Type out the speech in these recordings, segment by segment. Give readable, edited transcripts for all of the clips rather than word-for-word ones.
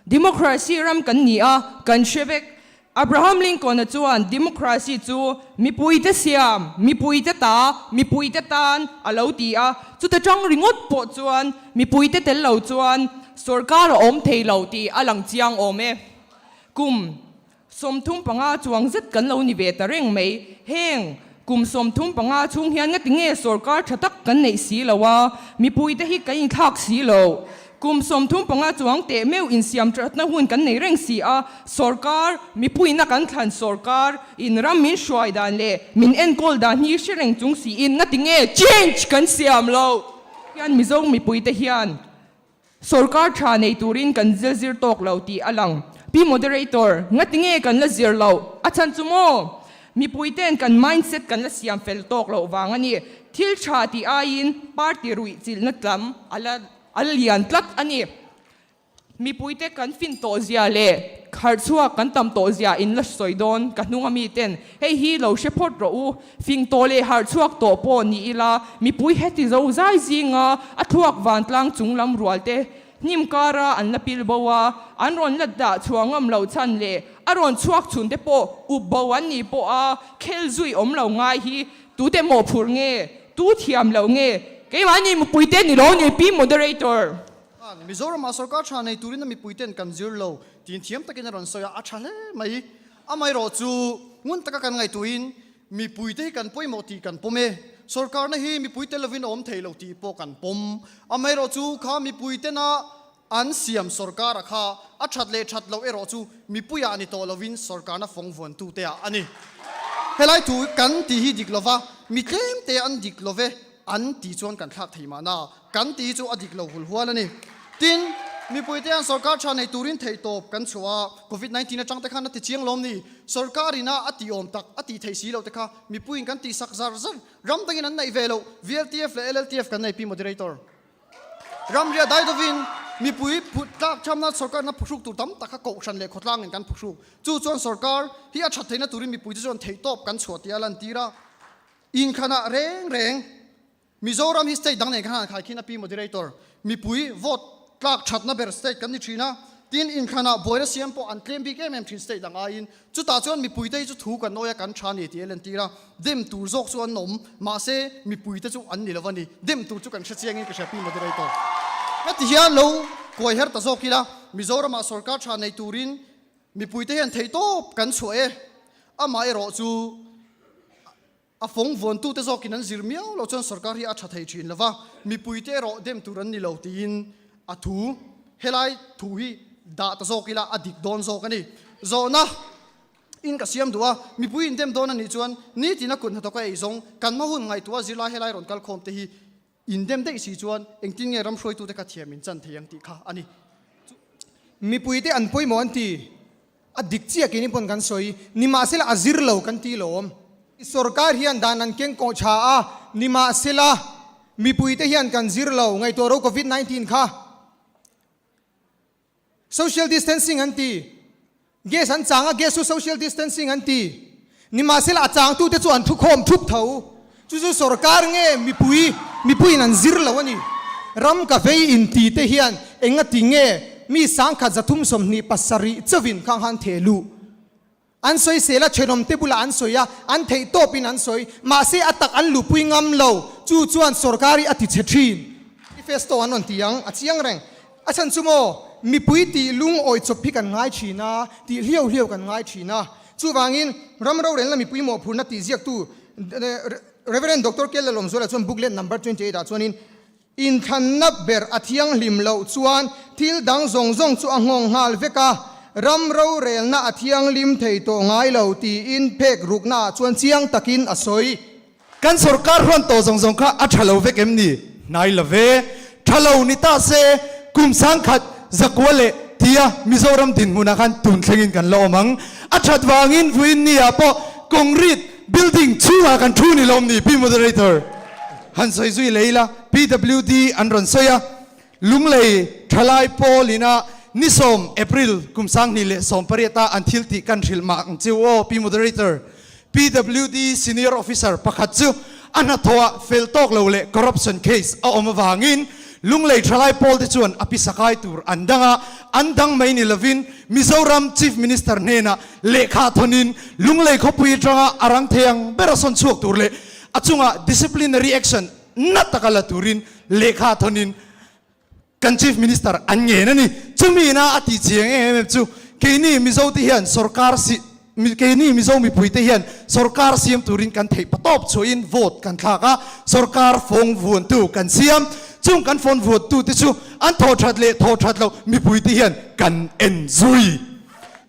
Democracy ram kan ni a, kan hre vek. Abraham Lincoln-a chuan democracy chu mipuite siam, mipuite ta, mipuite tan a lo ti a. Chuta tang ringawt pawh chuan mipuite tel lo chuan sorkar a awm thei lo tih a lang chiang awm e. Kum 35 chuang zet kan lo ni ve ta reng mai. Heng kum 35 chhung hian ngati nge sorkar tha tak kan neih si lo a, mipuite hi kan inthlak si lo. Kum 35 chuang teh meuh insiam thatna hun kan nei reng si a, sorkar, mipuina kan thlan sorkar in ram min hruai dan leh min enkawl dan hi hre reng chung siin ngati nge change kan siam lo. Hian Mizo mipuite hian Sorkar tha nei turin kan zil zir tawk lo tih a lang. Pi Moderator, ngati nge kan la zir loh? A chhan chu maw? Mipui ten kan mindset kan la siam fel tawk loh vang a ni. Thil tha tih aiin party ruih chilhna tlam a la a la lian tlat a ni. Mipuite kan fin tawh zia leh kharchhuak kan tam tawh zia in la sawi dawn ka hnung a mi ten hei hi lo hre phawt rawh u. Fing tawh leh harh chhuak tawh pawh ni ila, mipui heti zo zai zinga a thluak vantlang chung lam rual te hnim kara an la pil bo a, an rawn la dah chhuah ngam loh chhan leh a rawn chhuak chhun te pawh up bo an nih pawh a khel zui awm lo ngai hi tute mawhphurh nge, tu thiam loh nge, keimahni mipui te ni lo ni Pi Moderator. Mizoramah sorkar tha nei turin a mipui ten kan zir lo tiin thiam takin a rawn sawi a, a tha hle mai. Amaherawhchu, ngun taka kan ngaihtuahin mipuite hi kan pawimawh tih kan pawm e. Sorkarna hi mipui tel lovin a awm thei lo tih pawh kan pawm. Amaherawhchu, kha mipuitena an siam sorkara kha a that leh that loh erawh chu mipuiah ni tawh lovin sorkarna fawng vuantute ah a ni. Helai thu kan tih hi dik lova, mi tlemte an dik love an tih chuan kan thlak thei mahna. Kan tih hi chu a dik lo hul hual a ni. Tin, mipuite hian sorkar tha nei turin theihtawp kan chhuah a, Covid 19 atang te khan a ti chiang lawm ni? Sorkar ina a tih awm tak, a tih theih si loh te kha mipuiin kan tih sak zar zar. Ram dangin an neih ve loh, VLTF leh LLTF kan nei pi Moderator. Ramria dai dovin mipui phut tlak thamna sorkarna phuhruk tur tam tak kha kohhran leh khawtlangin kan phuhruk. Chu chuan sorkar hi a that theihna turin mipuite chuan theihtawp kan chhuah tih a lantir a. Inkhanah reng reng Mizoram hi state dang nen khan han khaikhin a pi moderator mipui vote tlak thatna ber state kan ni thin a, tin inthlanah buaina siam pawh an tlem bik em em thin state dang aiin, chutah chuan mipuite hi chu thu kan awi a kan tha ni tih a lentir a, dem tur zawk chu an awm mahse mipuite chu an ni lo a ni, dem tur chu kan hre chiangin ka hria pi moderator. Heti hian lo kuai her ta zawk ila Mizoramah sorkar tha nei turin mipuite hian theihtawp kan chhuah e, amaherawh chu A fawng vuantute zawkin an zir miau lo chuan sorkar hi a tha thei thin lova, mipuite erawh dem tur an ni lo tiin a thu. Helai thu hi dah ta zawk ila a dik dawn zawk a ni. Zawhna in ka siam duh a, mipui in dem dawn a nih chuan nitin a kut hnathawk a ei zawng kan hma hun ngaihtuah zirlai helai rawn kal khawm te hi in dem daih si chuan engtin nge ram hruaitute kha thiam in chan thei ang tih kha a ni. Mipuite an pawimawh an ti. A dik chiah keini pawn kan sawi, nimahsela a zir lo kan ti lawm. Sorkar hian dan an keng kawh tha a, nimahsela mipuite hian kan zir lo, ngaihtuah ro Covid 19 kha. Social distancing an ti, gas an chang a, gas chu social distancing an ti, nimahsela a changtute chu an thukhawm thup tho. Chu chu sorkar nge mipui, mipuiin an zir lo a ni. Ram ka vei inti te hian engati nge mi 1327 chauhin khang han theh luh? An sawi sel a, thenawm te bulah an sawi a, an theih tawpin an sawi. Mahse a tak an luhpui ngam lo. Chu chuan sorkar hi a ti chhe thin. Manifesto an rawn ti ang, a chiang reng. A chhan chu maw, mipui tih lungawi chawp hi kan ngai thin a, tih hliau hliau kan ngai thin a. Chuvangin ram rorelna mipui mawhphurhna tih ziaktu Rev. Doctor K. Lalawmzuala chuan booklet number 28 ah chuanin, Inthlanna ber a thianghlim loh chuan thil dang zawng zawng chu a nghawng nghal vek a, ram rorelna a thianghlim thei tawh ngai lo tiin phek rukna ah chuan chiang takin a sawi. Kan sorkar hruan tawh zawng zawng kha a tha lo vek em ni? Hnai lo ve. Tha lo ni ta se, kum 1000 zakua leh tia Mizoram dinhmunah khan tun thlengin kan la awm ang. A that vangin vawiin ni ah pawh concrete building chhungah kan thu ni lawm ni Pi Moderator? Han sawi zui leh ila, PWD an rawn sawi a, Lunglei thalai pawl ina ni 10 April kum 2018 a an thil tih kan hrilh mah ang chiu aw Pi Moderator. PWD Senior Officer pakhat chu a hnathawh ah fel tawk lo leh corruption case a awm avangin. Lunglei thalai pawl te chuan a pisa kai tur an dang a, an dang mai ni lovin Mizoram Chief Minister hnenah lehkha thawnin Lunglei khawpui atanga a rang thei ang bera sawn chhuak tur leh a chungah disciplinary action na taka la turin lehkha thawnin Kan Chief Minister an ngen a ni. Chumi ina a tih chiang em em chu keini Mizo te hian sorkar si keini Mizo mipui te hian sorkar siam turin kan theih patawp chhuahin vote kan thlak a, sorkar fawng vuantu kan siam. Chung kan fawn vuantu te chu an thaw that leh thaw that loh mipui te hian kan en zui.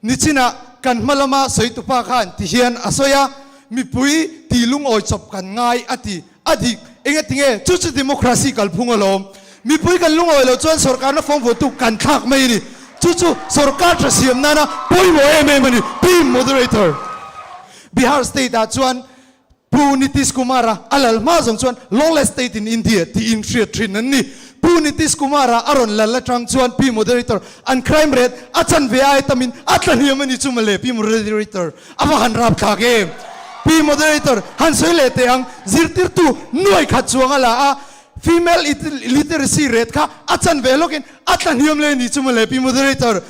Nichinah kan hma lama sawitupa khan ti hian a sawi a, mipui ti lungawi chawp kan ngai a ti. A dik, engatinge chu chu democracy kalphung alawm. Mipui kan lungawi loh chuan sorkarna fawng vuantu kan thlak mai a ni. Chu chu sorkar tha siam nana pawimawh em em a ni. Pi Moderator. Bihar state ah chuan Pu Nitish Kumar-a a lal hma zawng chuan lawless state in India tiin hriat thin an ni. Pu Nitish Kumar-a a rawn lal atang chuan Pi Moderator an crime rate a chanve ai tamin a tla hniam a ni chu mawle Pi Moderator. A va han rap thlak em? Pi Moderator, han sawi leh teh ang, zirtirtu nuai khat chuang a la a, female literacy rate kha a chan ve lawkin a tla hniam leh ni chu mawle Pi Moderator.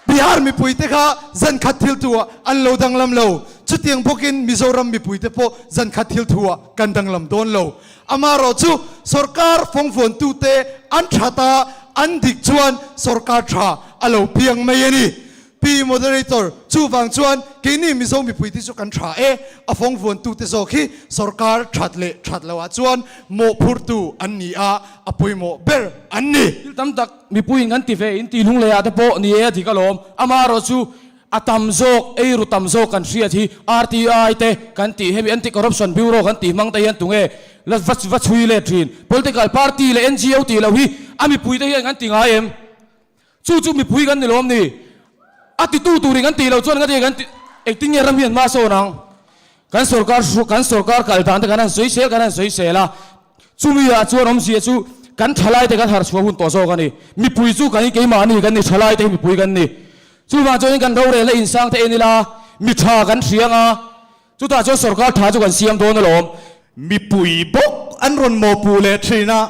Bihar mipuite kha zan khat thil thu ah an lo danglam lo, chutiang bawkin Mizoram mipuite pawh zan khat thil thu ah kan danglam dawn lo. Amaherawh chu sorkar fawngvuantute an that a, an dik chuan sorkar tha a lo piang mai a ni. Pi Moderator, Chuvang chuan keini Mizo mipuite chu kan tha e, a fawng vuantute zawk hi sorkar that leh that loah chuan mawhphurtu an ni a, a pawimawh ber an ni. Thil tam tak mipuiin kan ti ve in tih hlung leh ah te pawh ni e a dik alawm. Amaherawh chu a tam zawk, eiru tam zawk kan hriat hi RTI te kan tih hemi Anti Corruption Bureau kan tih hmang te hian tunge la va chhui let thin. Political party leh NGO tih loh hi a mipuite hian kan ti ngai em? Chu chu mipui kan ni lawm ni? A titu turin kan tih loh chuan ngati kan ti engtin nge ram hian hma sawn ang? Kan sorkar kan sorkar kal dan te kan han sawi sel kan han sawi sel a, chumi ah chuan awmzia chu kan thalai te kan harh chhuah hun tawh zawk a ni. Mipui chu kan keimahni kan ni, thalai te hi mipui kan ni. Chuvang chuanin kan rorelna insang te en ila mi tha kan hriang a, chutah chuan sorkar tha chu kan siam dawn alawm. Mipui bawk an rawn mawhpuh leh thin a,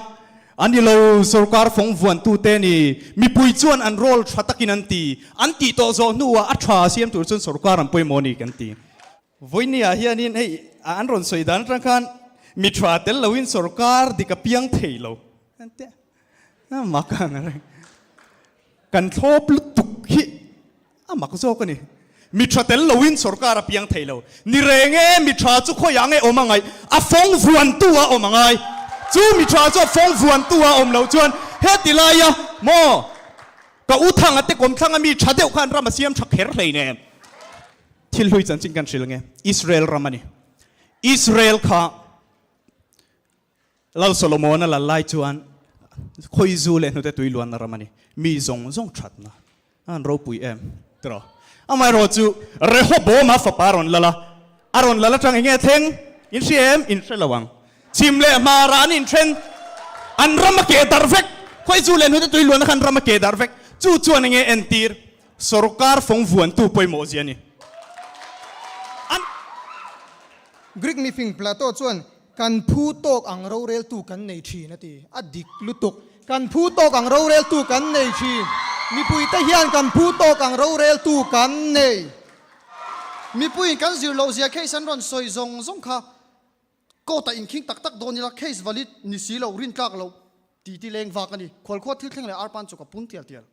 A ni lo, sorkar fawng vuantute ni. Mipui chuan an role tha takin an ti. An tih tawh zawh hnuah a tha siam tur chuan sorkar an pawimawh a ni kan ti. Vawinia hianin hei an rawn sawi dan atang khan mi tha tel loin sorkar dik a piang thei lo an ti a, mak ang reng. Kan thlawp lutuk hi A mak zawk a ni. Mi tha tel loin sorkar a piang thei lo. Ni reng e, mi tha chu khawiah nge awm a ngaih? A fawng vuantu a awm a ngai. Chu mi tha chu a fawng vuantu a awm loh chuan heti laia maw ka u thanga te kawmthlanga mi tha deuh khan ram a siam tha kher hleinem. Thil hlui chanchin kan hrilh nge? Israel ram a ni. Israel kha Lal Solomona lal lai chuan khawizu leh hnute tui luanna ram a ni. Mi zawng zawng thatna a han ropui em tiraw? Amaherawh chu Rehoboama fapa a rawn lal a, a rawn lal atang enge a thleng? In hria em? In hre lo ang. Chhim leh hmarah an inthen, an ram a keh darh vek. Khawizu leh hnute tui luanna khan ram a keh darh vek. Chu chuan enge entir? Sorkar fawng vuantu pawimawh zia a ni. An. Greek mifing Plato chuan Kan phu tawk ang roreltu kan nei thin a ti. A dik lutuk. Kan phu tawk ang roreltu kan nei thin. Mipuite hian kan phu tawk ang roreltu kan nei. Mipuiin kan zir loh zia case an rawn sawi zawng zawng kha court ah inkhing tak tak dawn ila case valid ni si lo, rintlak loh ti ti leng vak a ni. Khualkhua thil thleng leh arpan chu ka pun tial tial.